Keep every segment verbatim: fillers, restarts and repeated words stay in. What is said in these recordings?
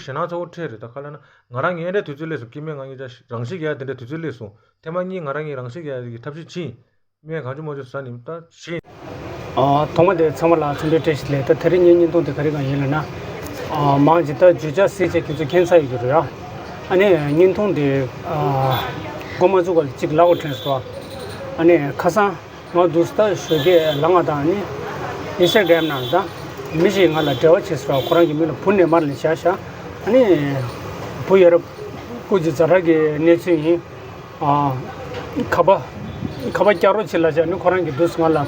ཞེད་སྣང་ཚ་བོ་འཕྲད་རེད། ད་ག་ལ་ན་ང་རང་གི་ཨེ་འདྲའི་དུས་ཚོད་སླེབས་སོང་། སྐྱེ་དམན་ང་གཉིས་ཆ་རང་ཤི་རྒྱག་ཡ་དེ་འདྲའི་དུས་ཚོད་སླེབས་སོང་། ཐེངས་མ་གཉིས་ང་རང་གིས་རང་ཤི་རྒྱག་ཡ་གི་ཐབས་ཤེས་བྱིན། སྨན་གང་བྱུང་མ་བྱུང་ཟ་ནི་ད་ཤེས། ཨ། ཐོག་མ་དེ་ཚང་མ་ལ་འཚམས་འདྲི་བཀྲ་ཤིས་བདེ་ལེགས། ད་དེ་རིང་ངའི་བརྙན་ཐུང་དེ་ག་རེ་གང་ཡིན་ལབ་ན། ཨ། མང་ཆེ་ད་བརྗོད་བྱ་གཟིགས་བྱས་ཁྱེད་ཚོ་མཁྱེན་ཚར་ཡོད་ཀྱི་རེད་ཡ། ཨ་ནི་བརྙན་ཐུང་དེ། ཨ། འགོ་མ་བཙུགས་པ་ལ་གཅིག་ལབ་དགོས་དྲན་སོང་། ཨ་ནི་ཁ་སང་ང་འདུག་སེ་ད་ཞོགས་ཀས་ལངས་པ་དང་ནི་ཨིན་སི་ཊ་གྷ་རམ་ནང་ད་མི་ཞིག་ང་ལ་འབྲེལ་བ་བྱས་སོང་། ཁོ་རང་གི་མིང་ལ་བུ་ནེ་མར་ལབ་བཞག་ཤག་ཨ་ནི་བུ་ཡ་རབས་སྐུ་མཁྱེན་ཛ་དྲག་གི་གནས་ཚུལ་ཡིན། ཨ། ཁ་པར་ཁ་པར་རྒྱག་རོགས་བྱེད་ལབ་བྱས་ནི་ཁོ་རང་གིས་འདུག་སེ་ང་ལ། ཨ།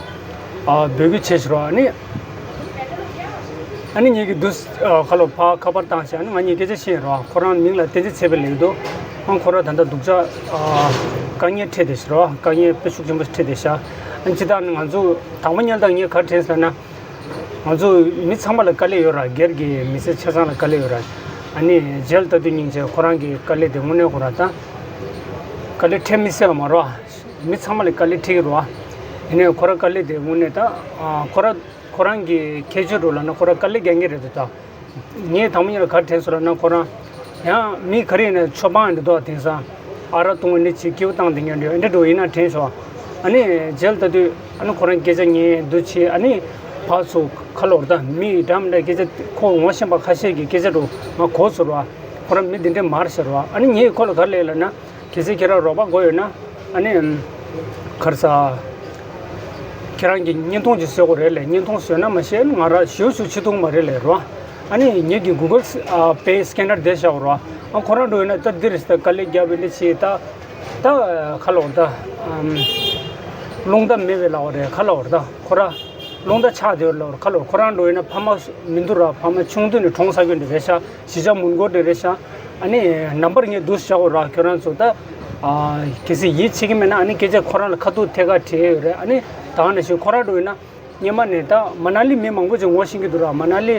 འབོད་སྐུལ་བྱས་ཤག་རོ། ཨ་ནི་ཨ་ནི་ངེད་ཀྱིས་འདུག་སེ། ཨ། ཁ་ལོ་ཕར་ཁ་པར་བཏང་བྱས་ནི་ང་གཉིས་སྐད་ཆ་བཤད་རོ། ཁོ་རང་མིང་ལ་བསྟན་འཛིན་ཚེ་འཕེལ་ལབ་ཀྱི་འདུག་ཨ། ཁོ་རང་ད་ལྟ་སྡུག་ཅག་ཨ། དཀའ་ངལ་འཕྲད་བསྡད་ཤག་རོ། དཀའ་ངལ་དཔེ་ཤུགས་ཆེན་པོ་འཕྲད་བསྡད་ཤག་ཨ་ནི་ཇི་ལྟར་ནི་ང་ཚོ་དང་པོ་ཉིད་ལ་ད་ངས་ག་རེ་དྲན་སོང་ལབ་ན། ང་ཚོ་མི་ཚང་མ་ལ་དཀའ་ལས་ཡོད་ར། སྒེར་གྱི་མི་ཚེ་ཆ་ཚང་ལ་དཀའ་ལས་ཡོད་ར། ཨ་ནི་རྗེས་ལ་ལྟ་དུས་སྙིང་རྗེ། ཁོ་རང་གི་དཀའ་ལས་དེ་དངོས་གནས་ཁོ་རང་ད་དཀའ་ལས་འཕྲད་མི་སྲིད་པ་མ་རེད་བ། མི་ཚང་མ་ལ་དཀའ་ལས་འཕྲད་ཀྱི་རེད་བ། ཡིན་ནའི་ཁོ་རང་དཀའ་ལས་དེ་དངོས་གནས་ད། ཨ། ཁོ་རང་ཁོ་རང་གི་ཁྱད་ཆོས་འདྲ་ལབ་ན་ཁོ་རང་དཀའ་ལས་རྒྱག་མཁན་རེད་འདུག་ད། ངས་དང་པོ་ཉིད་ལ་ག་རེ་དྲན་སོང་ལབ་ན། ཁོ་རང་ཡང་མི་ག་རེ་ཡིན་ན་ཆོས་པ་འདི་དག་དེང་སང་ཨ་རག་བཏུང་ནི་བྱེད། སྐྱིད་པོ་བཏང་བསྡད་མཁན་འདྲ་འདི་འདྲ་ཡིན་ན་དྲན་སོང་། ཨ་ནི་རྗེས་ལ་ལྟ་དུས་ཨ་ནི་ཁོ་རང་སྐད་ཆ་ཉན་འདུག་བྱས། ཨ་ནི་ཕར་ཚུར་ཁ་ལོ་རེད་ད། མི་འདྲ་མི་འདྲ་སྐད་ཆ་ཁོ་ངོ་ཤེས་པ་ཁ་ཤས་ཀྱི་སྐད་ཆ་འདྲ་ང་གོ་སོང་ར། ཁོ་རང་མི་འདི་འདྲ་མ་རེད་ཟེར་ར། ཨ་ནི་ངས་ཁོ་ལ་ག་རེ་ལབ་ལབ་ན། གལ་སྲིད་ཁྱེད་རང་རོགས་པ་དགོས་ཡོད་ན། ཨ་ནི་ག་རེ་ཟ། ཁྱེད་རང་གི་བརྙན་ཐུང་ཅིག་བཟོ་དགོས་རེད་ལབ། བརྙན་ཐུང་བཟོས་ན་མ་ཤེས་ང་རང་ཞེ་པོ་ཞེ་པོ་བྱེད་ཐུབ་མ་རེད་ལབ་ར། ཨ་ནི་ངེད་ཀྱི་གུ་གལ་པེ་སི་ཀེ་ནར་དེ་བཞག་ར། ཨ། ཁོ་རང་འདྲ་ཡོད་ན་ད་འདི་རེད་ཟེར། དཀའ་ལས་རྒྱབ་པའི་འདི་བྱས་ད། ད་ཁ་ལོ་རེད་ད། ཨམ། རླུང་རྟ་མེད་པའི་ལབ་པ་རེད། ཁ་ལོ་རེད་ད། ཁོ་ར་རླུང་རྟ་ཆག་བསྡད་ཡོད་ལབ་པ་རེད། ཁ་ལོ་ཁོ་རང་འདྲ་ཡོད་ན་ཕ་མ་མི་འདུག་ར། ཕ་མ་ཆུང་དུས་ནས་གྲོངས་ཚར་མཁན་འདྲ་རེད་ཤག་གཞིས་ཆགས་མོན་གྷོ་འདྲ་རེད་ཤག་ཨ་ནི་ནམ་བར་ངས་འདུག་སེ་བཞག་དགོས་ར། ཁྱོད་རང་ཚོ་ད། ཨ། གལ་སྲིད་ཡིད་ཆེས་ཀྱི་མེད་ན་ཨ་ནི་སྐད་ཆ་ཁོ་རང་ལ་ཁ་ཐུག་ཐད་ཀར་དྲིས་ཡོད་རེད། ཨ་ནི་ད་ག་ནང་བཞིན་ཁོ་རང་འདྲ་ཡོད་ན། སྔོན་མ་ནས་ད་མ་ན་ལི་མི་མང་པོ་ཅིག་ངོ་ཤེས་ཀྱི་འདུག་ར། མ་ན་ལི།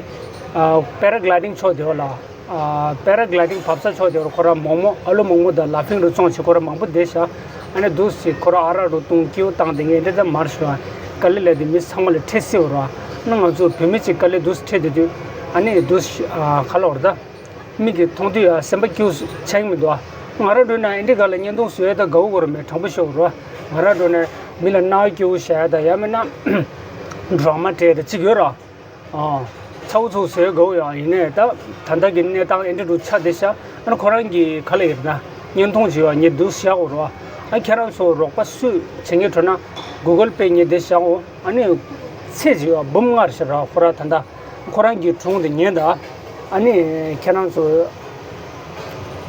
ཨ། པེ་ར་གླའི་ཌིང་ཕྱོགས་དེ་བ་ལ། ཨ། པེ་ར་གླའི་ཌིང་བབས་ས་ཕྱོགས་དེ་བ་ལ་ཁོ་ར་མོག་མོག་ཨ་ལོ་མོག་མོག་དང་ལ་ཕིང་རུ་བཙོང་བྱེད་ཁོ་ར་མང་པོ་བསྡད་ཤག་ཨ་ནི་འདུག་སེ་ཁོ་ར་ཨ་རག་རུ་བཏུང་སྐྱིད་པོ་བཏང་བསྡད་མཁན་འདྲ་ད་མ་རེད་ཤག་དཀའ་ལས་ལས་དེ་མི་ཚང་མ་ལ་འཕྲད་སྲིད་པ་ར། ཨ་ནི་ང་ཚོ་བོད་མི་གཅིག་དཀའ་ལས་འདུག་སེ་འཕྲད་བསྡད་དུས་ཨ་ནི་འདུག་སེ། ཨ། ཁ་ལོ་རེད་ད། མིག་གིས་མཐོང་དུས་ཡ་སེམས་པ་སྐྱིད་པོ་ཆགས་ཀྱི་མི་འདུག་ཨ། ང་རང་འདྲ་ཡོད་ན་ཨེ་འདྲའི་སྒང་ལ་བརྙན་ཐུང་བཟོ་ཡ་ད་དགའ་པོ་དགའ་པོ་མེད། དྲང་པོ་ཤོད་རོགས། ང་རང་འདྲ་ཡོད་ན་མི་ལ་རྣ་བ་སྐྱིད་པོ་བྱ་ཡ་ད། ཡང་མིན་ན་ཌ་ར་མ་སྤྲད་ད་ཅིག་ཡོད་ར། ཨ། ཚ་བོ་ཚུགས་བཟོ་ཡ་དགའ་པོ་ཡོད། ཡིན་ནའི་ད་ད་ལྟ་གི་གནས་སྟངས་ཨེ་འདྲ་འདྲ་ཆགས་བསྡད་ཤག་ཨ་ནི་ཁོ་རང་གི་ག་ལ་ཡོད་ན་བརྙན་ཐུང་བྱེད་ཡ་ངས་འདུག་སེ་བཞག་དགོས་རོགས། ཨ། ཁྱེད་རང་ཚོ་རོགས་པ་སུས་བྱེད་མཁན་འདྲ་ཡོད་ན་གུ་གལ་པེ་ངས་འདི་བཞག་དགོས། ཨ་ནི་ཚེས་གཅིག་ཡ་འབུམ་ལྔ་རེད་ཤག་ར། ཁོ་ར་ད་ལྟ། ཁོ་རང་གི་སྒྲུང་དེ་ཉན་ད། ཨ་ནི་ཁྱེད་རང་ཚོ།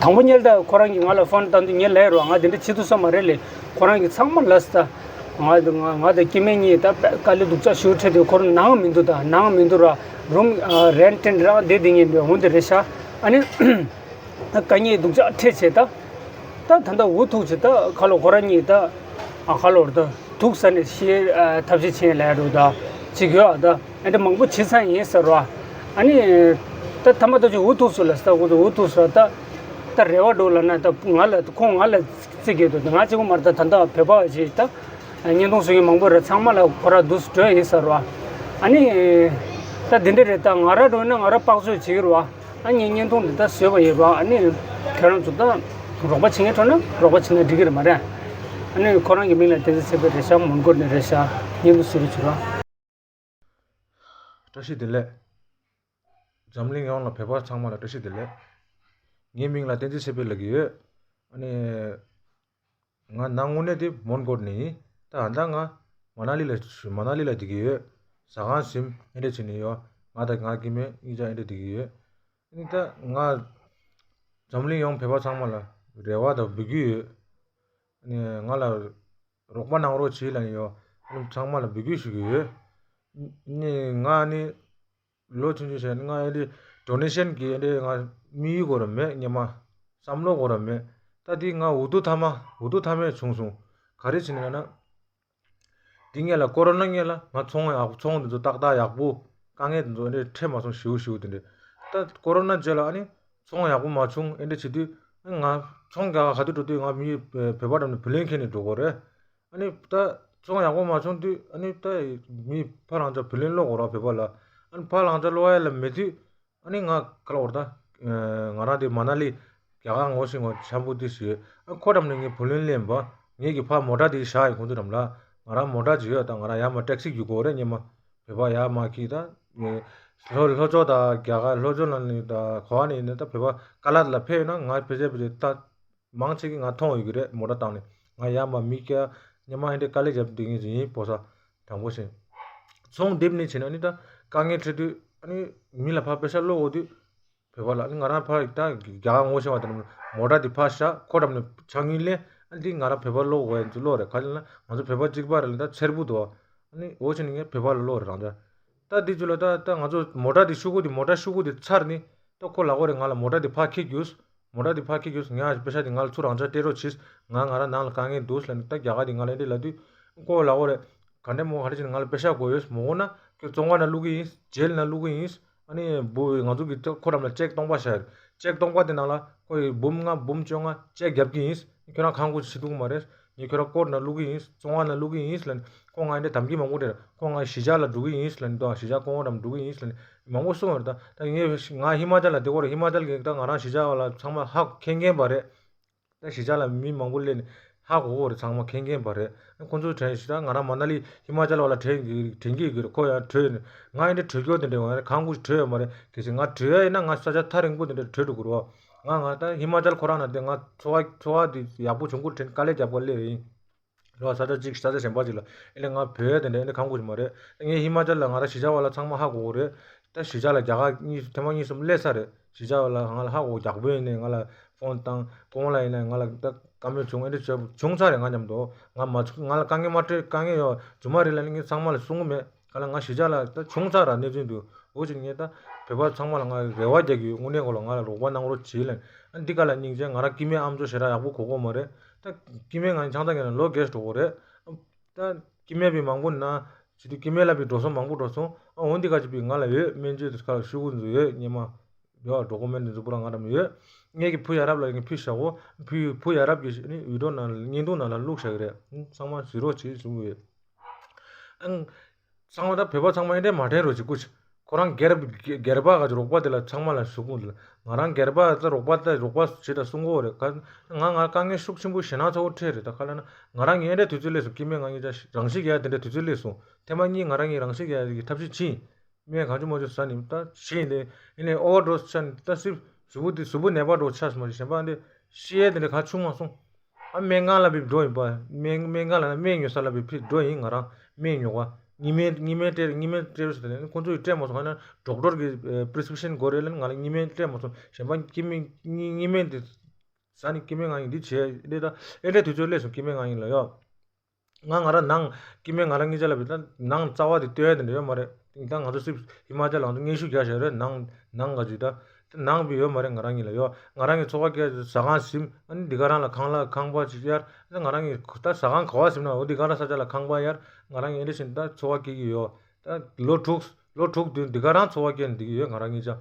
དང་པོ་ཉིད་ད་ཁོ་རང་གིས་ང་ལ་ཕོན་བཏང་དུས་ངས་ལབ་རོགས། ང་དེ་འདྲ་བྱེད་ཐུབ་ས་མ་རེད་ལབ། ཁོ་རང་གིས་ཚང་མ་ལབ་སོང་ད། ང་ང་ང་དང་སྐྱེ་དམན་གཉིས་ད་དཔེ་དཀའ་ལས་སྡུག་ཅག་ཞེ་པོ་འཕྲད་དུས་ཁོ་རང་ནང་མི་འདུག་ད། ནང་མི་འདུག་ར། རུམ་རེན་ཊི་རང་བསྡད་བསྡད་མཁན་འདྲ་འོ་འདི་རེད་ཤག་ཨ་ནི། ད་དཀའ་ངལ་སྡུག་ཅག་འཕྲད་བྱས་ད། ད་ད་ལྟ་འུ་ཐུག་བྱས་ད་ཁ་ལོ་ཁོ་རང་གཉིས་ད། ཨ། ཁ་ལོ་རེད་ད། ཐུག་ས་ནས་ཤི། ཨ། ཐབས་ཤེས་བྱེད་ལབ་རོགས་ད། ཅིག་ཡོད་ཨ་ད། ཨེ་འདྲ་མང་པོ་བྱས་ཚར་ཡིན་ཟེར་རོ། ཨ་ནི། ད་ཐ་མ་ད་ཅིག་འུ་ཐུག་སོང་ལབ་ས། ཁོ་ཚོ་འུ་ཐུག་སོང་ད། ད་རེ་བ་འདྲ་ལབ་ན་ད་ང་ལ་ཁོང་ང་ལ་རྩི་གི་འདུག་ང་གཅིག་པོ་མ་རེད་ད། ད་ལྟ་བོད་པ་ཞིག་ད། བརྙན་ཐུང་བཟོ་མཁན་མང་པོ་རེད། ཚང་མ་ལ་ཁོ་ར་འདུག་སེ་འགྲོ་ཡིན་ཟེར་རོ། ཨ་ནི། ད་འདི་འདྲ་རེད་ད། ང་ར་འདྲ་ཡོད་ན་ང་ར་དཔག་ཚོད་བྱེད་ཀྱི་རེད་བ། ཨ་ནི་བརྙན་ཐུང་འདི་ད་བཟོས་པ་ཡིན་རོགས། ཨ་ནི་ཁྱེད་རང་ཚོ་ད་རོགས་པ་བྱེད་མཁན་འདྲ་ཡོད་ན་རོགས་པ་བྱེད་ན་འགྲིག་གི་རེད་མ་རེད། ཨ་ནི་ཁོ་རང་གི་མིང་ལ་བསྟན་འཛིན་ཚེ་འཕེལ་རེད་ཤག་མོན་གྷོ་ནས་རེད་ཤག་བརྙན་ཐུང་བཟོ་རྒྱུ་བྱེད་རོགས། བཀྲ་ཤིས་བདེ་ལེགས། འཛམ་གླིང་ཡོངས་ལ་བོད་པ་ཚང་མ་ལ་བཀྲ་ཤིས་བདེ་ལེགས། ངའི་མིང་ལ་བསྟན་འཛིན་ཚེ་འཕེལ་ལབ་ཀྱི་ཡོད། ཨ་ནི། ང་ནང་དངོས་གནས་དེ་མོན་གྷོ་ནས་ཡིན། ད་ད་ང་མ་ན་ལི་ལ་མ་ན་ལི་ལ་བསྡད་ཀྱི་ཡོད། ཟ་ཁང་ཟིན་ཨེ་འདྲ་བྱས་ནས་ཡོད། ང་དང་ང་སྐྱེ་དམན་གཉིས་ཆ་ཨེ་འདྲ་བསྡད་ཀྱི་ཡོད། ཨ་ནི་ད་ང་འཛམ་གླིང་ཡོངས་བོད་པ་ཚང་མ་ལ་རེ་བ་དང་འབོད་སྐུལ་ཡོད། ཨ་ནི་ང་ལ་རོགས་པ་གནང་རོགས་བྱེད་ལབ་ནས་ཡོད། ཨ་ནི་ཚང་མ་ལ་འབོད་སྐུལ་ཞུ་གི་ཡོད། ཨ་ནི་ང་ནི། ལོ་ཆུང་ཆུང་བྱས་ནས་ང་ཨེ་འདྲའི་ཌོ་ནེ་ཤན་གྱི་ཨེ་འདྲའི་ང་དམིགས་ཡུལ་དགོས་ར་མེད། སྔོན་མ་བསམ་བློ་དགོས་ར་མེད། ད་འདི་ང་འུ་ཐུག་མཐའ་མ་འུ་ཐུག་མཐའ་མེད་བྱུང་སོང་། ག་རེ་བྱས་ནས་ལབ་ན། འདི་སྔོན་ལ་ཀོ་རོ་ན་སྔོན་ལ་ང་ཚོང་ཡག་ཚོང་འདི་ཚོ་ཏག་ཏག་ཡག་པོ། དཀའ་ངལ་འདི་ཚོ་ཨེ་འདྲའི་འཕྲད་མ་སོང་། ཞེ་པོ་ཞེ་པོ་དེ་འདྲའི། ད་ཀོ་རོ་ན་རྗེས་ལ་ཨ་ནི་ཚོང་ཡག་པོ་མ་བྱུང་། ཨེ་འདྲ་བྱེད་དུས་ང་ཚོང་རྒྱག་ག་ག་དུས་འགྲོ་དུས་ང་མི་བོད་པ་འགྲམ་ནས་བུ་ལོན་འཁྱེར་ནས་འགྲོ་དགོས་རེད། ཨ་ནི་ད་ཚོང་ཡག་པོ་མ་བྱུང་དུས་ཨ་ནི་ད་མི་ཕར་ལངས་ཆ་བུ་ལོན་སློག་དགོས་ར་བོད་པ་ལ། ཨ་ནི་ཕར་ལངས་ཆ་སློག་ཡ་ལ་མེད་དུས་ཨ་ནི་ང་ག་ལ་བར་ད་ ང་རང་དེ་མ་ན་ལི་རྒྱ་གར་ངོ་ཤེས་ངོ་འཆམ་པོ་དེ་ཞིག་ཡོད། ཨ་ཁོ་འགྲམ་ནས་ངས་བུ་ལོན་ལེན་པ། ངེད་ཀྱི་ཕ་མོ་ཊ་དེ་བཞག་ཡིན་ཁོང་ཚོ་འགྲམ་ལ། ང་རང་མོ་ཊ་ཅིག་ཡོད། ད་ང་རང་ཡར་མར་ཊེག་སི་རྒྱུག་དགོས་རེད་སྙེ་མ། བོད་པ་ཡར་མར་ཁྱི་ད། ལྷོ་ལྷོ་ཕྱོགས་དང་རྒྱ་གར་ལྷོ་ཕྱོགས་ནང་ནས་ད་ག་བ་ནས་ཡིན་ན་ད་བོད་པ་ཀ་ལ་ལ་ཕེབས་ཡོད་ན་ང་ཕལ་ཆེར་ཕལ་ཆེར་ད། མང་ཆེ་གིས་ང་མཐོང་ཡོད་ཀྱི་རེད། མོ་ཊ་བཏང་ནས་ང་ཡར་མར་མི་སྐྱ་སྙེ་མ་ཨེ་འདྲས་དཀའ་ལས་བརྒྱབ་བསྡད་མཁན་ཅིག་ཡིན་པོ་ས། དྲང་པོ་བཤད། ཚོང་འདེབས་ནས་བྱས་ན་ཨ་ནི་ད་དཀའ་ངལ་འཕྲད་དུས་ཨ་ནི་མི་ལ་ཕར་པེ་ཤ་སློག་འོ་དུས། བོད་པ་ལ་ཨ་ནི་ང་རང་ཕར་ད་རྒྱ་གར་ངོ་ཤེས་པ་དང་མོ་ཊ་འདི་ཕར་བཞག་ཁོ་འགྲམ་ནས་ཆང་ཉུལ་ལེན། ཨ་འདི་ང་རང་བོད་པ་སློག་འོ་ཡ་འདི་སློག་རེད། ག་ཅི་ལ་ང་ཚོ་བོད་པ་གཅིག་པ་རེད་ལ་ད་འཚེར་པོ་འདུག་ཨ་ནི་འོ་བྱས་ནས་ངས་བོད་པ་ལ་སློག་རེད་རང་ཅག་ད་འདི་ཚོ་ལ་ད་ད་ང་ཚོ་མོ་ཊ་འདི་ཤུ་གུ་འདི་མོ་ཊ་ཤུ་གུ་འདི་ཚར་ནི། ད་ཁོ་ལབ་ཀྱི་རེད། ང་ལ་མོ་ཊ་འདི་ཕར་འཁྱེར་རྒྱུགས། མོ་ཊ་འདི་ཕར་འཁྱེར་རྒྱུགས། ངས་པེ་ཤ་འདི་ང་ལ་ཚུར་རང་ཅག་སྤྲད་རོགས་གྱིས། ང་ང་རང་ནང་ལ་དཀའ་ངལ་འདུག་ལབ་ནས་ད་རྒྱ་གར་འདི་ང་ལ་འདི་ལབ་དུས། ཁོ་ལབ་ཀྱི་རེད། ག་འདྲས་མོ་ག་འདྲས་བྱས་ནས་ང་ལ་པེ་ཤ་དགོས་ཡོད་མ་དགོས་ན་ཁྱོད་བཙོན་ཁང་ནང་བླུག་གི་ཡིན། ཇེལ་ནང་བླུག་གི་ཡིན། ཨ་ནི་བུ་ང་ཚོ་གི་ཁོ་འགྲམ་ལ་ཅེག་སྟོང་པ་བཞག་ཡོད། ཅེག་སྟོང་པ་དེ་ནང་ལ་ཁོ་ཡི་འབུམ་ལྔ་འབུམ་བཅོ་ལྔ་ཅེག་བརྒྱབ་ཀྱི་ཡིན། ཁྱོད་རང་ཁང་ཁུ་ཤི་ཐུབ་ཀྱི་མ་རེད། ངས་ཁྱོད་རང་ཀོར་ནང་བླུག་གི་ཡིན། བཙོན་ཁང་ནང་བླུག་གི་ཡིན་ལབ་ནས་ཁོ་ང་འདྲ་དམ་གྱི་མང་པོ་སྤྲད། ཁོ་ང་གཞིས་ཆགས་ལ་འགྲོ་གི་ཡིན་ལབ་ནས་དང་གཞིས་ཆགས་སྐུ་ངོ་འགྲམ་འགྲོ་གི་ཡིན་ལབ་ནས་མང་པོ་གསུངས་ཡོད་རེད། ད་ད་ངས་ང་ཧི་མ་ཅལ་ལ་བསྡད་ཀྱི་ཡོད་རེད། ཧི་མ་ཅལ་གྱི་ད་ང་རང་གཞིས་ཆགས་ལ་ཚང་མ་ཧ་གོ་མཁན་མཁན་པ་རེད། ད་གཞིས་ཆགས་ལ་མི་མང་པོ་སླེབས་ནས་ཧ་གོ་གི་ཡོད་རེད། ཚང་མ་མཁན་མཁན་པ་རེད། ཁོང་ཚོ་དྲན་ཞིག་ད་ང་རང་མ་ན་ལི་ཧི་མ་ཅལ་བ་ལ་དྲན་གི་དྲན་གི་ཡོད་ཀྱི་རེད། ཁོ་ཡང་བྲོས་ནས་ང་ཡིན་དེ་བྲོས་སྐྱོ་དེ་འདྲ་ཡོང་ཡ་རེད། གང་དགོས་བྲོས་ཡོད་མ་རེད། གལ་སྲིད་ང་བྲོས་ཡ་ཡིན་ན་ང་ས་ཆ་ཐག་རིང་པོ་དེ་འདྲ་བྲོས་འགྲོ་དགོས་རེད། ང་ང་ད་ཧི་མ་ཅལ་ཁོ་རང་ན་དེ་ང་འཚོ་བ་འཚོ་བ་དེ་ཡག་པོ་བྱུང་གི་དྲན་དཀའ་ལས་རྒྱབ་ག་སླེབས་ཡིན། རེད་བ། ས་ཆ་གཅིག་ས་ཆ་གཞན་པ་ཅིག་ལ་ཨེ་ལས་ང་བོད་དེ་འདྲ་ཨེ་ལས་གང་དགོས་ཀྱི་མ་རེད། ངས་ཧི་མ་ཅལ་ལ་ང་རང་གཞིས་ཆགས་བ་ལ་ཚང་མ་ཧ་གོ་གི་རེད། ད་གཞིས་ཆགས་ལ་རྒྱ་གར་གཉིས་ཐེངས་མ་གཉིས་གསུམ་སླེབས་ཚར་རེད། གཞིས་ཆགས་བ་ལ་ང་ལ་ཧ་གོ་རྒྱག་པོ་ཡིན་ནས་ང་ལ་ཕོན་བཏང་ཁོང་ལ་ཡིན་ན་ང་ལ་ད་བཀའ་མོལ་བྱུང་ཨེ་འདྲ་བྱས་བྱུང་ཚར་རེད། ང་མཉམ་དུ་ང་མ་བྱུང་ང་ལ་དཀའ་ངལ་མ་འཕྲད་དཀའ་ངལ་ཡོད་རྫུན་མ་རེད་ལབ་ནས་ངས་ཚང་མ་ལ་གསུང་གི་མེད། ག་ལ་ང་གཞིས་ཆགས་ལ་ད་བྱུང་ཚར་ར་གནས་ཚུལ་འདུག་འོ་ཅིག་ངས་ད་བོད་པ་ཚང་མ་ལ་ང་རེ་བ་རྒྱག་གི་ཡོད། དངོས་གནས་གོ་ལ་ང་ལ་རོགས་པ་གནང་རོགས་བྱེད་ལབ། ཨ་འདི་ག་ལ་སྙིང་རྗེ། ང་རང་སྐྱེ་དམན་ཨ་མཆོག་ཞེ་དྲག་ཡག་པོ་གོ་གོ་མ་རེད། ད་སྐྱེ་དམན་ང་ཆང་ད་ངས་ན་ལོ་རྒས་འགྲོ་གོ་རེད། ད་སྐྱེ་དམན་པའི་མང་པོ་ན་ཇི་དུས་སྐྱེ་དམན་ལ་པའི་འགྲོ་སོང་མང་པོ་འགྲོ་སོང་། ཨ་འོ་འདི་ག་ཅིག་པའི་ང་ལ་ཡོད། སྨན་བཅོས་དུ་ཁ་ལ་ཤུ་གུ་འཛུ་ཡོད་སྙེ་མ། ཡོད་འགྲོ་གོ་སྨན་དུ་འཛུ་པོ་ར་ང་རམ་ཡོད། ངས་ཀྱི་བུ་ཡ་རབས་ལ་ངས་ཕུལ་བཞག་གོ། བུ་བུ་ཡ་རབས་ཀྱི་ནི་འུད་སྒྲོག་ནང་བརྙན་ཐུང་ནང་ལ་བླུགས་བཞག་གི་རེད། ཚང་མ་གཟིགས་རོགས་བྱེད་གསུང་གི་ཡོད། ཨང་། ཚང་མ་ད་བོད་པ་ཚང་མ་ཨེ་འདྲས་མ་དྲན་རོགས་བྱེད་སྐུ་མཁྱེན། ཁོ་རང་སྒེར་སྒེར་པ་ག་ཅིག་རོགས་པ་དེ་ལ་ཚང་མ་ལ་ཞུ་གུ་ལ་ང་རང་སྒེར་པ་ད་རོགས་པ་ད་རོགས་པ་བྱེད་ད་གསུང་གོ་རེད། ང་ང་དཀའ་ངལ་ཤུགས་ཆེན་པོ་ཞེ་ན་ཚ་བོ་འཕྲད་རེད། ད་ཁ་ལ་ན་ང་རང་ངའི་ཨེ་འདྲས་དུས་ཚོད་སླེབས་སོང་། སྐྱེ་དམན་ང་གཉིས་ཆ་རང་ཤི་རྒྱག་དེ་འདྲས་དུས་ཚོད་སླེབས་སོང་། ཐེངས་མ་གཉིས་ང་རང་གཉིས་རང་ཤི་རྒྱག་གི་ཐབས་ཤེས་ཕྱིན། སྨན་གང་བྱུང་མ་བྱུང་ཟ་ནི་ད་ཤི་ཡིན་ཏེ། ཡིན་ནའི་ཨོ་བར་ཌོ་སི་ཆགས་ནི་ད་སི་གཟུགས་པོ་འདི་གཟུགས་པོ་ནད་པ་འགྲོ་ཆགས་སོང་མ་ཤི་གཞན་པ་འདི་ཤི་ཡས་དེ་འདྲ་ག་བྱུང་མ་སོང་། ཨ་སྨན་ཁང་ལ་བི་འགྲོ་ཡིན་པ། སྨན་སྨན་ཁང་ལ་ན་སྨན་ཉོ་ས་ལ་བི་ཕི་འགྲོ་ཡིན། ང་རང་སྨན་ཉོ་བ་གཉིས་སྨན་གཉིས་སྨན་སྤྲད་གཉིས་སྨན་སྤྲད་རོགས་ཟེར་ནས་ཁོང་ཚོ་ཡི་སྤྲད་མ་སོང་། ཧ་ན་ཌོག་ཊར་གི་པི་རི་སི་ཀི་རི་ཤན་དགོས་རེད་ལབ་ང་ལ་གཉིས་སྨན་སྤྲད་མ་སོང་། གཞན་པ་སྐྱེ་དམན་གཉིས་གཉིས་སྨན་དེ་ཟ་ནི་སྐྱེ་དམན་ང་ཡིན་འདི་བྱས་འདི་ད་ཨེ་འདྲས་དུས་ཚོད་སླེབས་སོང་སྐྱེ་དམན་ང་ཡིན་ལ་ཡོད། ང་ང་རང་ནང་སྐྱེ་དམན་ང་རང་གཉིས་ཆ་ལ་བི་ད་ནང་རྩ་བ་དེ་སྟོན་ཡ་དེ་འདྲ་ཡོད་མ་རེད། ད་ང་ཚོ་སི་ཧི་མ་ཅལ་ལ་ང་ཚོ་སྙན་ཞུ་རྒྱག་བཞག་རེད། ནང་ནང་ག་ཅིག་ད་ད་ནང་བི་ཡོད་མ་རེད། ང་རང་གཉིས་ལ་ཡོད། ང་རང་གི་འཚོ་བ་སྐྱེལ་ཟ་ཁང་ཟིན་ཨ་ནི་འདི་ག་རང་ལ་ཁང་གླ་ཁང་པ་ཅིག་གཡར་ད་ང་རང་གི་ད་ཟ་ཁང་ག་བ་ཟིན་ན་འོ་འདི་ག་རང་ས་ཆ་ལ་ཁང་པ་གཡར་ང་རང་གི་ཨེ་འདྲ་བཞིན་ད་འཚོ་བ་སྐྱེལ་གི་ཡོད། ད་ལོ་དྲུག་ལོ་དྲུག་བདུན་འདི་ག་རང་འཚོ་བ་སྐྱེལ་འདི་གི་ཡོད། ང་རང་གཉིས་ཆ་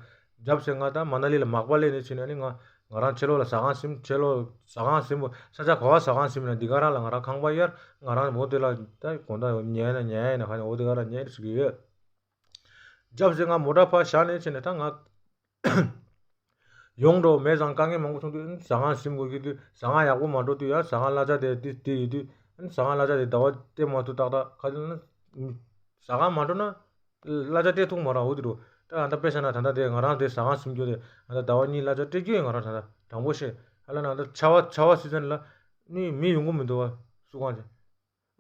རྒྱབ་སེ་ང་ད་མ་ན་ལི་ལ་མག་པ་ལེན་ནས་ཕྱིན་ཨ་ནི་ང་ང་རང་ཕྱི་ལོགས་ལ་ཟ་ཁང་ཟིན། ཕྱི་ལོགས་ཟ་ཁང་ཟིན་པོ་ས་ཆ་ག་བ་ཟ་ཁང་ཟིན་ན་འདི་ག་རང་ལ་ང་རང་ཁང་པ་གཡར། ང་རང་འོ་དེ་ལ་ད་དགོང་དག་ཉལ་ན་ཉལ་ཡིན་ན་ཁ་ཉལ་འོ་དེ་ག་རང་ཉལ་ཟེར་གི་ཡོད། རྒྱབ་ཟེར་ང་མོ་ཊ་ཕར་བཞག་ནས་ཕྱིན་ནས་ད་ང་ཡོང་འགྲོ་མེད་ཙང་དཀའ་ངལ་མང་པོ་བྱུང་དུས་ཟ་ཁང་ཟིན་དགོས་ཀྱི་དུས་ཟ་ཁང་ཡག་པོ་མ་འགྲོ་དུས་ཡང་ཟ་ཁང་གླ་ཆ་དེ་དེ་དེ་ཡོད་དུས་ཟ་ཁང་གླ་ཆ་དེ་ཟླ་བ་སྟེར་མ་ཐུབ་ཏག་ཏག་ག་ཚོད་ན་ཟ་ཁང་མ་འགྲོ་ན། གླ་ཆ་སྤྲད་ཐུབ་མ་རེད། འོ་དེ་འགྲོ། ད་ཨ་ད་དཔེ་བཞག་ན་ད་ལྟ་དེ་ང་རང་དེ་ཟ་ཁང་ཟིན་རྒྱུ་དེ་ཨ་ད་ཟླ་བ་གཉིས་གླ་ཆ་སྤྲད་རྒྱུ་ཡིན། ང་རང་ད་ལྟ་དྲང་པོ་བཤད་ཨ་ལ་ན་ད་ཆར་པ་ཆར་པ་སི་ཛན་ལ་ནི་མི་ཡོང་གི་མི་འདུག་བ་སུ་གང་ཅི།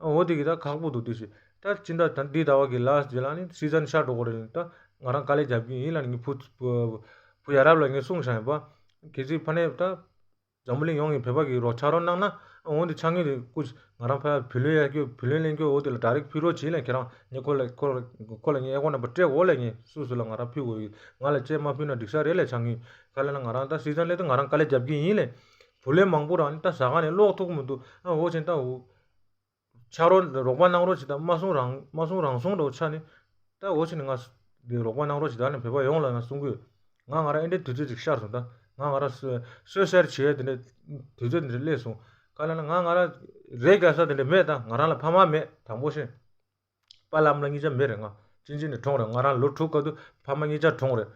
ཨ་འོ་དེ་གི་ད་ཁག་པོ་འདུག་དེ་ཞིག་ད་ཅི་འདྲ་ད་འདི་ཟླ་བ་གི་ལ་སི་ཛན་ལ་ནི་སི་ཛན་ཤར་འགྲོ་གི་རེད། ད་ང་རང་དཀའ་ལས་རྒྱབ་ཀྱི་ཡིན་ལ་ནི་ངའི་བུ་བུ་ཡ་རབས་ལ་ངས་གསུངས་བཞག་ཡིན་པ། གལ་སྲིད་ཕ་ནས་ད། འཛམ་བུ་གླིང་ཡོངས་ཀྱི་བོད་པ་གིས་རོགས་ཕྱག་རོགས་གནང་ན། འོ་འདི་ཕྱག་དངུལ་དེ་སྐུ་ང་རང་ཕ་བུ་ལོན་ཡར་སྐྱོད་བུ་ལོན་ལེན་སྐྱོད་འོ་དེ་ལ་ཌའི་རེག་ཕུལ་རོགས་བྱེད་ལ་ཁྱེད་རང་ངས་ཁོ་ལ་ཁོ་ལ་ཁོ་ལ་ངས་ཨེ་ཀོ་ནམ་བར་སྤྲད་འོ་ལ་ངས་སུ་སུ་ལ་ང་རང་ཕུལ་དགོས་ཡོད། ང་ལ་ཅེས་མ་ཕུལ་ན་འགྲིག་ས་རེད་ལ་ཕྱག་དངུལ་ག་ལ་ན་ང་རང་ད་སི་ཛན་ལས་ད་ང་རང་དཀའ་ལས་རྒྱབ་ཀྱི་ཡིན་ལས། བུ་ལོན་མང་པོ་རང་ནི་ད་ཟ་ཁང་ནས་སློག་ཐུབ་མི་འདུག་ཨ་འོ་ཆེན་ད་འུ། ཕྱག་རོགས་རོགས་པ་གནང་རོགས་བྱེད་དང་མ་སོང་རང་མ་སོང་རང་སོང་འགྲོ་ཆ་ནི། ད་འོ་ཆེ་ནི་ང་འདི་རོགས་པ་གནང་རོགས་བྱེད་དང་ནི་བོད་པ་ཡོངས་ལ་ང་གསུང་གི་ཡོད། ང་ང་རང་ཨེ་འདྲའི་དུས་ཚོད་ཅིག་ཤར་སོང་ད་ང་ང་རང་སོ་སོ་སེར་བྱེད་ཡས་དེ་འདྲའི་དུས་ཚོད་འདི་འདྲ་སླེབས་སོང་། ག་ལ་ན་ང་ང་རང་རེ་དགའ་ས་དེ་འདྲ་མེད་ད་ང་རང་ལ་ཕ་མ་མེད་དྲང་པོ་བཤད། པ་ལམ་ལ་གཉིས་ཆ་མེད་རེད་ང་ཅིན་ཅིན་ནས་གྲོངས་རེད། ང་རང་ལོ་དྲུག་སྐབས་དུ་ཕ་མ་གཉིས་ཆ་གྲོངས་རེད།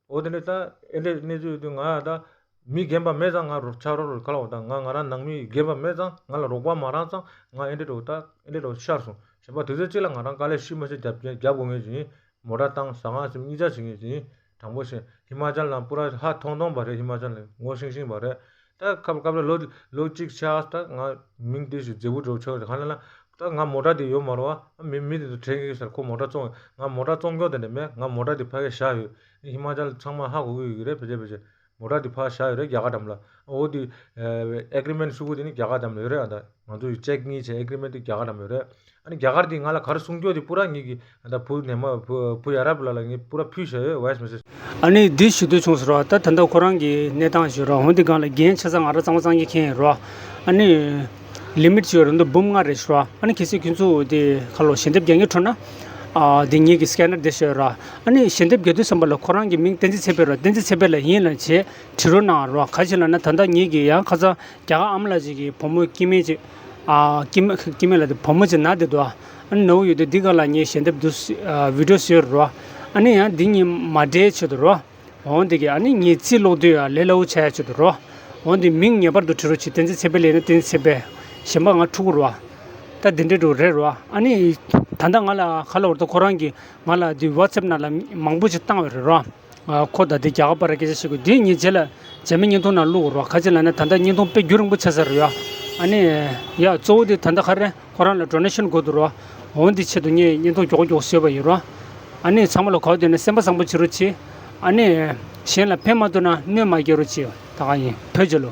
འོ་དེ་འདྲ་ད་ཨེ་འདྲ་གནས་ཚུལ་ཡོད་དུས་ང་ད་མི་རྒན་པ་མེད་ཙང་ང་རོགས་ཆ་རོགས་རོགས་ཁ་ལ་འོ་ད་ང་ང་རང་ནང་མི་རྒན་པ་མེད་ཙང་ང་ལ་རོགས་པ་མ་རག་ཙང་ང་ཨེ་འདྲ་རོགས་ད་ཨེ་འདྲ་རོགས་ཤར་སོང་། གཞན་པ་དུས་ཚོད་གཅིག་ལ་ང་རང་དཀའ་ལས་ཤི་མ་ཤི་རྒྱབ་རྒྱབ་དགོས་ངེས་ཅིག་ཡིན། མོ་ཊ་བཏང་ཟ་ཁང་ཟིན་གཉིས་ཆ་བྱེད་ངེས་ཅིག་ཡིན། དྲང་པོ་བཤད་ཧི་མ་ཅལ་ནང་པུ་ར་ཧ་ཐོང་ཐོང་པ་རེད། ཧི་མ་ཅལ་ནས་ངོ་ཤིང་ཤིང་པ་རེད། ད་སྐབས་སྐབས་རེ་ལོ་ལོ་གཅིག་ཆགས་ད་ང་མིང་དེ་ཞིག་མཛེས་པོ་འགྲོ་ཆོག་རེད། གང་ལ་ལ་ད་ང་མོ་ཊ་དེ་ཡོད་མ་རེད་བ། མི་མི་དེ་ཚོ་དྲན་གི་ཟེར་ཁོ་མོ་ཊ་བཙོང་། ང་མོ་ཊ་བཙོང་མགྱོགས་དེ་འདྲ་མེད། ང་མོ་ཊ་དེ་ཕ་གི་བཞག་ཡོད། ཧི་མ་ཅལ་ཚང་མ་ཧ་གོ་གི་ཡོད་ཀྱི་རེད། ཕལ་ཆེར་ཕལ་ཆེར་མོ་ཊ་དེ་ཕ་གི་བཞག་ཡོད་རེད་རྒྱ་གར་འགྲམ་ལ། འོ་དེ་ཨེ་གི་རི་མེན་ཊི་ཞུ་གི་དེ་ནི་རྒྱ་གར་འགྲམ་ལ་ཡོད་རེད། ཨ་ད་ང་ཚོ་ཡི་ཅེག་གཉིས་བྱས་ཨེ་གི་རི་མེན་ཊི་དེ་རྒྱ་གར་འགྲམ་ལ་ཡོད་རེད། ཨ་ནི་རྒྱ་གར་དེ་ང་ལ་ག་རེ་གསུང་རྒྱུ་དེ་པུ་ར་ངེད་ཀྱི་ད་བུ་ནས་མ་བུ་བུ་ཡ་རབས་ལ་ལ་ངས་པུ་ར་ཕུལ་བཞག་ཡོད། ཝོ་ཡིས་མེ་སེ་ཇི། ཨ་ནི་འདི་ཞུ་འདོད་བྱུང་ཟེར་བ་ད་ད་ལྟ་ཁོ་རང་གི་གནས་སྟངས་ཞུ་རོགས། འོན་ཏེ་སྒང་ལ་འགན་ཆ་ཚང་ང་རང་གཙང་མ་གཙང་རྐྱང་མཁན་ཡིན་རོགས། ཨ་ནི་ལི་མིཊ་ཞུ་རོགས་འདི་འབུམ་ལྔ་རེད་ཞུ་རོགས། ཨ་ནི་གལ་སྲིད་ཁྱོད་ཚོ་དེ་ཁ་ལོ་ཞལ་འདེབས་རྒྱག་མཁན་འཕྲོད་ན་ཨ་དེ་ངེད་ཀྱི་སི་ཀེ་ནར་དེ་ཞུ་རོགས། ཨ་ནི་ཞལ་འདེབས་རྒྱག་དུས་ཙམ་པ་ལ་ཁོ་རང་གི་མིང་བསྟན་འཛིན་ཚེ་འཕེལ་རོགས། བསྟན་འཛིན་ཚེ་འཕེལ་ལ་ཡིན་ལ་བྱེད་བྲིས་རོགས་གནང་རོགས། ག་ཅི་ལབ་ན་ད་ལྟ་ངེད་ཀྱི་ཡང་ཁ་སང་རྒྱ་གར་ཨ་མ་ལགས་ཅིག་གི་བུ་མོ་སྐྱེ་དམན་ཅིག་ཨ་སྐྱེ་དམན་སྐྱེ་དམན་ལ་དེ་བུ་མོ་ཅིག་ན་བསྡད་འདུག་ཨ་ནི་ནོར་ཡོད་དུས་འདི་ག་ལ་ངས་ཞལ་འདེབས་འདུག་ཨ་བི་ཌི་ཡོ་བཟོས་རོགས། ཨ་ནི་ཡང་འདི་གཉིས་མ་འདྲེས་ཆེད་དུ་རོགས། འོང་འདི་གི་ཨ་ནི་ངས་རྩིས་ཀློག་དུས་ཡང་ལས་སླ་བོ་ཆགས་ཡ་ཆེད་དུ་རོགས། འོང་འདི་མིང་ངེས་པར་དུ་བྲིས་རོགས་གྱིས། བསྟན་འཛིན་ཚེ་འཕེལ་ལས་ནི་བསྟན་འཛིན་ཚེ་འཕེལ། གཞན་པ་ང་ཕྲུ་གུ་རོགས། ད་འདི་འདྲའི་འགྲོ་རེད་རོགས། ཨ་ནི་ད་ལྟ་ང་ལ་ག་ལབ་རེད་ད་ཁོ་རང་གིས་ང་ལ་འདི་ཝ་ཊི་སེབ་ནང་ལ་མང་པོ་ཅིག་བཏང་བ་རེད་རོགས། ཨ་ཁོ་དང་དེ་རྒྱ་གར་བར་སྐད་ཆ་བཤད་དགོས། དེ་ངས་རྗེས་ལ་རྗེས་མའི་བརྙན་ཐུང་ནང་བླུག་རོགས། ག་ཅི་ལབ་ན་ད་ལྟ་བརྙན་ཐུང་དཔེ་རྒྱུན་རིང་པོ་ཆགས་ཚར་རེད་ཡ། ཨ་ནི་ཡ་གཙོ་བོ་དེ་ད་ལྟ་ག་རེ་ཁོ་རང་ལ་ཌོ་ནེ་ཤན་དགོས་འདུག་རོགས། འོང་དེ་ཆེད་དུ་ངས་བརྙན་ཐུང་མགྱོགས་མགྱོགས་བཟོས་པ་ཡིན་རོགས། ཨ་ནི་ཚང་མ་ལ་གོ་བདེ་ན་སེམས་པ་བཟང་པོ་བྱེད་རོགས་གྱིས། ཨ་ནི་གཞན་ལ་ཕན་མ་ཐོགས་ན་གནོད་མ་སྐྱེལ་རོགས་གྱིས། ད་ག་ཡིན་བོད་རྒྱལ་ལོ།